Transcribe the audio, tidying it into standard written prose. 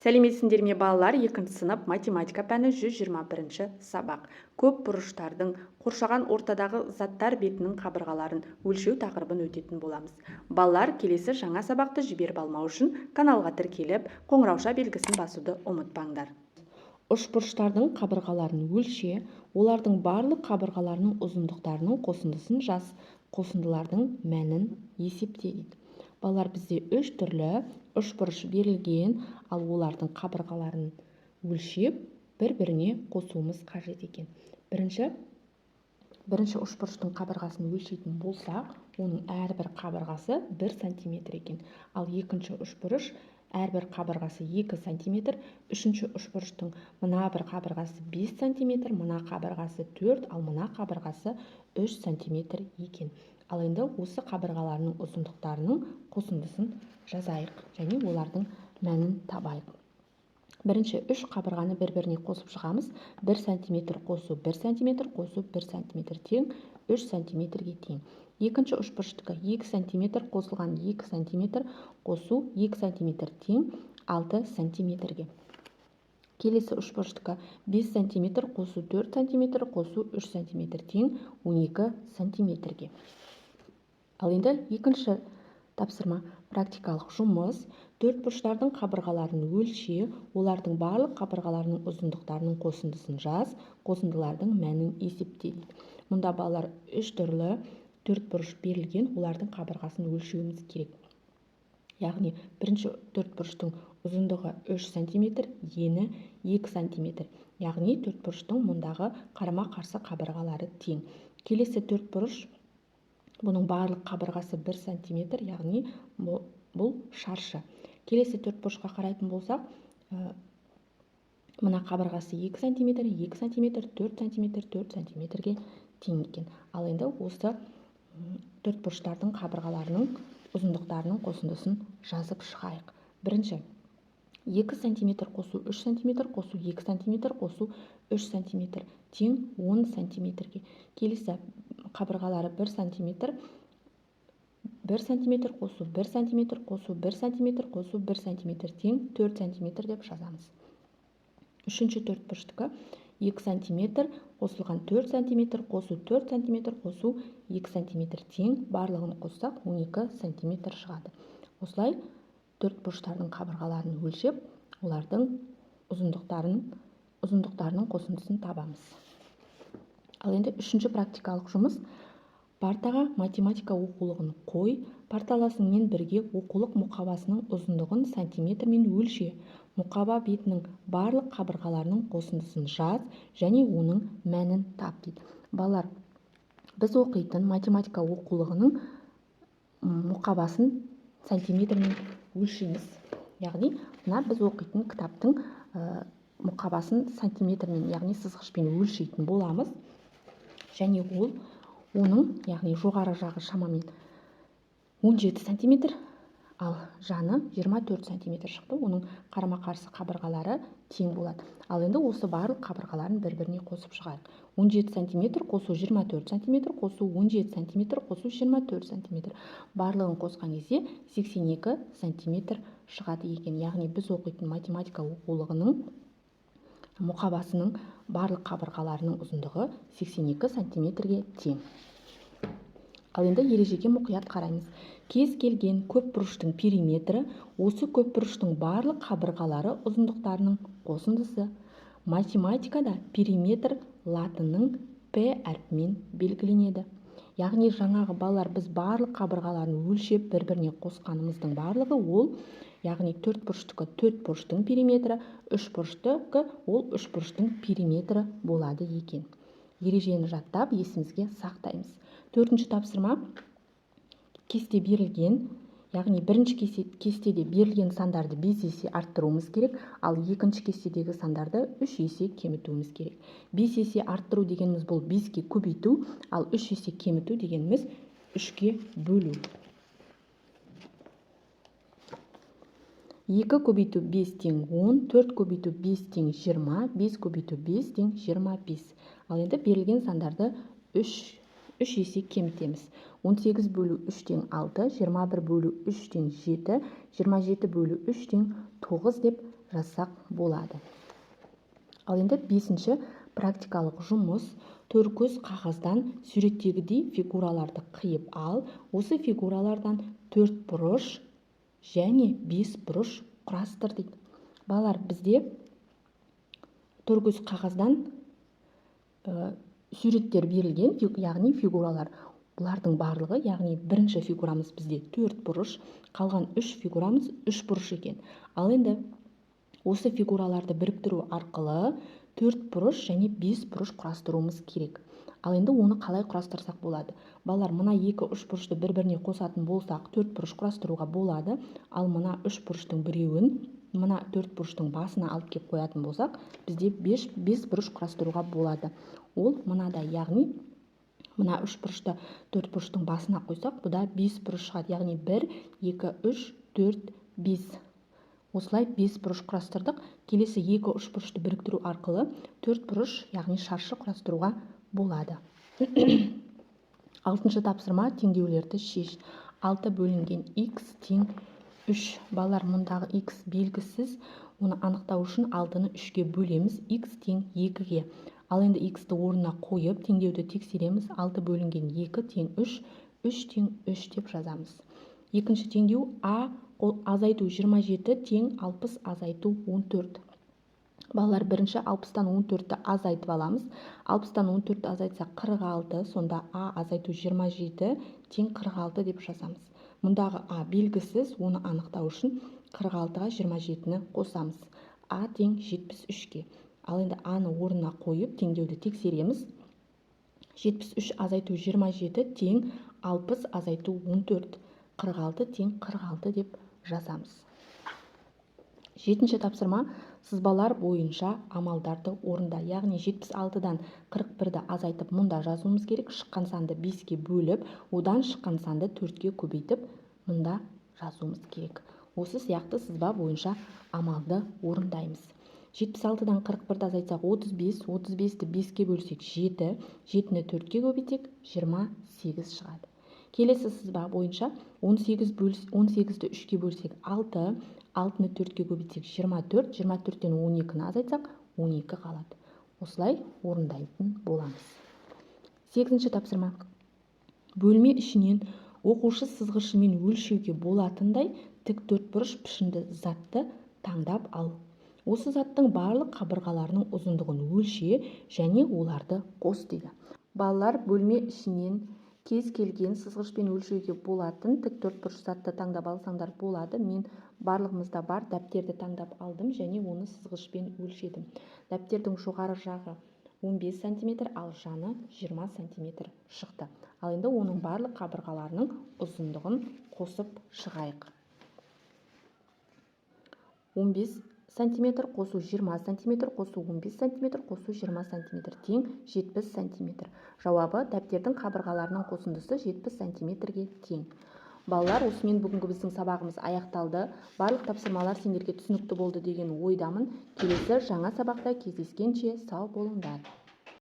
Сәлеметсіңдер ме, балалар? Екінші сынып, математика пәні, 121 сабақ. Көп бұрыштардың қоршаған ортадағы заттар бетінің қабырғаларын өлшеу тақырыбын өтетін боламыз. Балалар, келесі жаңа сабақты жіберіп алмау үшін каналға тіркеліп, қоңыраушa белгісін басуды ұмытпаңдар. Үшбұрыштардың қабырғаларын өлше, олардың барлық қабырғаларының ұзындықтарының қосындысын жаз, қосындылардың мәнін есепте дейді. Балалар, бізде үш түрлі үшбұрыш берілген, ал олардың қабырғаларын өлшеп, бір-біріне қосуымыз қажет екен. Бірінші үшбұрыштың қабырғасын өлшейтін болсақ, оның әрбір қабырғасы 1 сантиметр екен. Ал екінші үшбұрыш әрбір қабырғасы 2 сантиметр, үшінші үшбұрыштың мына бір қабырғасы 5 сантиметр, мына қабырғасы 4, ал мына қабырғасы 3 сантиметр екен. Ал енді осы қабырғаларының ұзындықтарының қосындысын жазайық және олардың мәнін табайық. Бірінші үш қабырғаны бір-біріне қосып шығамыз. 1 сантиметр қосу 1 сантиметр қосу 1 сантиметр тең 3 сантиметрге тең. Екінші үшбұрыштікі 2 сантиметр қосылған 2 сантиметр қосу 2 сантиметр тең 6 сантиметрге. Келесі үшбұрыштікі 5 сантиметр қосу 4 сантиметр қосу 3 сантиметр тең 12 сантиметрге. Ал енді екінші тапсырма, практикалық жұмыс. Төрт бұрыштардың қабырғаларын өлше, олардың барлық қабырғаларының ұзындықтарының қосындысын жаз, қосындылардың мәнін есепте дейді. Мұнда, балалар, үш түрлі төрт бұрыш берілген, олардың қабырғасын өлшеуіміз керек. Яғни бірінші төрт бұрыштың ұзындығы 3 сантиметр, ені 2 сантиметр. Яғни төрт бұрыштың мұндағы қарама-қарсы қабырғалары тең. Келесі төрт бұрыш, бұның барлық қабырғасы 1 сантиметр, яғни бұл шаршы. Келесі төрт бұрышқа қарайтын болсақ, мына қабырғасы 2 сантиметр, 2 сантиметр, 4 сантиметр, 4 сантиметрге тең екен. Ал енді осы төрт бұрыштардың қабырғаларының ұзындықтарының қосындысын жазып шығайық. Бірінші, 2 сантиметр қосу 3 сантиметр қосу 2 сантиметр қосу 3 сантиметр тең 10 сантиметрге. Келесі қабырғалары 1 сантиметр, 1 сантиметр қосу 1 сантиметр қосу 1 сантиметр қосу 1 сантиметр тең 4 сантиметр деп жазамыз. Үшінші төрт бұрыштікі 2 сантиметр қосылған 4 сантиметр қосу 4 сантиметр қосу 2 сантиметр тең, барлығын қоссақ 12 сантиметр шығады. Осылай төрт бұрыштардың қабырғаларын өлшеп, олардың ұзындықтарының қосындысын табамыз. Ал енді үшінші практикалық жұмыс. Партаға математика оқулығын қой, парталасыңмен бірге оқулық мұқабасының ұзындығын сантиметрмен өлше. Мұқаба бетінің барлық қабырғаларының қосындысын жаз және оның мәнін тап дейді. Балалар, біз оқитын математика оқулығының мұқабасын сантиметрмен өлшейміз. Яғни мына біз оқитын кітаптың мұқабасын сантиметрмен, яғни сызғышпен өлшейтін боламыз. Және оның, яғни жоғары жағы шамамен 17 сантиметр, ал жаны 24 сантиметр шықты. Оның қарама-қарсы қабырғалары тең болады. Ал енді осы барлық қабырғаларын бір-біріне қосып шығайық. 17 сантиметр қосу 24 сантиметр қосу 17 сантиметр қосу 24 сантиметр. Барлығын қосқан кезде 82 сантиметр шығады екен. Яғни біз оқитын математика оқулығының мұқабасының барлық қабырғаларының ұзындығы 82 сантиметрге тең. Ал енді ережеге мұқият қараймыз. Кез келген көп бұрыштың периметрі осы көп бұрыштың барлық қабырғалары ұзындықтарының қосындысы. Математикада периметр латынның П әрпімен белгіленеді. Яғни жаңағы, балалар, біз барлық қабырғаларын өлшеп бір-біріне қосқанымыздың барлығы ол, яғни төрт бұрыштікі төрт бұрыштың периметрі, үш бұрыштікі ол үш бұрыштың периметрі болады екен. Ережені жаттап есімізге сақтаймыз. Төртінші тапсырма, кесте берілген, яғни бірінші кестеде берілген сандарды 5 есе арттыруымыз керек, ал екінші кестедегі сандарды 3 есе кемітуіміз керек. 5 есе арттыру дегеніміз бұл 5-ке көбейту, ал 3 есе кеміту дегеніміз 3-ке бөлу. 2 көбейту 5 тең 10, 4 көбейту 5 тең 20, 5 көбейту 5 тең 25. Ал енді берілген сандарды 3 есе кемітеміз. 18 бөлу 3 тең 6, 21 бөлу 3 тең 7, 27 бөлу 3 тең 9 деп жазсақ болады. Ал енді бесінші практикалық жұмыс. Төркөз қағаздан суреттегідей фигураларды қиып ал. Осы фигуралардан 4 бұрыш және 5 бұрыш құрастыр дейді. Балалар, бізде төркөз қағаздан суреттер берілген, яғни фигуралар. Бұлардың барлығы, яғни бірінші фигурамыз бізде 4 бұрыш, қалған 3 фигурамыз 3 бұрыш екен. Ал енді осы фигураларды біріктіру арқылы 4 бұрыш және 5 бұрыш құрастыруымыз керек. Ал енді оны қалай құрастырсақ болады? Балалар, мына екі үш бұрышты бір-біріне қосатын болсақ, 4 бұрыш құрастыруға болады. Ал мына үш бұрыштың біреуін мына 4 бұрыштың басына алып кеп қоятын болсақ, бізде 5 бұрыш құрастыруға болады. Ол мынада, яғни мына үш бұрышты 4 бұрыштың басына қойсақ, бұда 5 бұрыш шығады. Яғни 1, 2, 3, 4, 5. Осылай 5 бұрыш құрастырдық. Келесі екі үш бұрышты біріктіру арқылы 4 бұрыш, яғни шаршы құрастыруға болады. Алтыншы тапсырма, теңдеулерді шеш. 6 бөлінген x тең 3. Балалар, мұндағы x белгісіз, оны анықтау үшін 6-ны 3-ке бөлеміз, x тең 2-ге. Ал енді x-ті орнына қойып, теңдеуді тексереміз. 6 бөлінген 2 тең 3, 3 тең 3 деп жазамыз. Екінші теңдеу а азайту 27 тең 60 азайту 14. Балалар, бірінші 60-тан 14-ті азайтып аламыз. 60-тан 14-ті азайтсақ 46, сонда а азайту 27 тең 46 деп жазамыз. Мұндағы а белгісіз, оны анықтау үшін 46-ға 27-ні қосамыз. А тең 73-ке. Ал енді а-ны орнына қойып, теңдеуді тексереміз. 73 азайту 27 тең 60 азайту 14. 46 тең 46 деп жазамыз. Жетінші тапсырма, сызбалар бойынша амалдарды орында. Яғни 76-дан 41-ді азайтып мұнда жазуымыз керек. Шыққан санды 5-ке бөліп, одан шыққан санды 4-ке көбейтіп мұнда жазуымыз керек. Осы сияқты сызба бойынша амалды орындаймыз. 76-дан 41-ді азайтсақ 35, 35-ті 5-ке бөлсек 7, 7-ні 4-ке көбейтсек 28 шығады. Келесі сызба бойынша 18-ді 3-ке бөлсек 6, 6-ны 4-ке көбейтсек 24, 24-тен 12-ні азайтсақ 12 қалады. Осылай орындайтын боламыз. Сегізінші тапсырма. Бөлме ішінен оқушы сызғышымен өлшеуге болатындай тік төртбұрыш пішінді затты таңдап ал. Осы заттың барлық қабырғаларының ұзындығын өлше және оларды қос дейді. Балалар, бөлме ішінен кез келген сызғышпен өлшеуге болатын тік төртбұрыш затты таңдап алсаңдар болады. Мен барлығымызда бар дәптерді таңдап алдым және оны сызғышпен өлшедім. Дәптердің жоғары жағы 15 сантиметр, ал жаны 20 сантиметр шықты. Ал енді оның барлық қабырғаларының ұзындығын қосып шығайық. 15 сантиметр қосу 20 сантиметр қосу 15 сантиметр қосу 20 сантиметр тең 70 сантиметр. Жауабы: дәптердің қабырғаларының қосындысы 70 сантиметрге тең. Балалар, осымен бүгінгі біздің сабағымыз аяқталды. Барлық тапсырмалар сендерге түсінікті болды деген ойдамын. Келесі жаңа сабақта кездескенше сау болыңдар.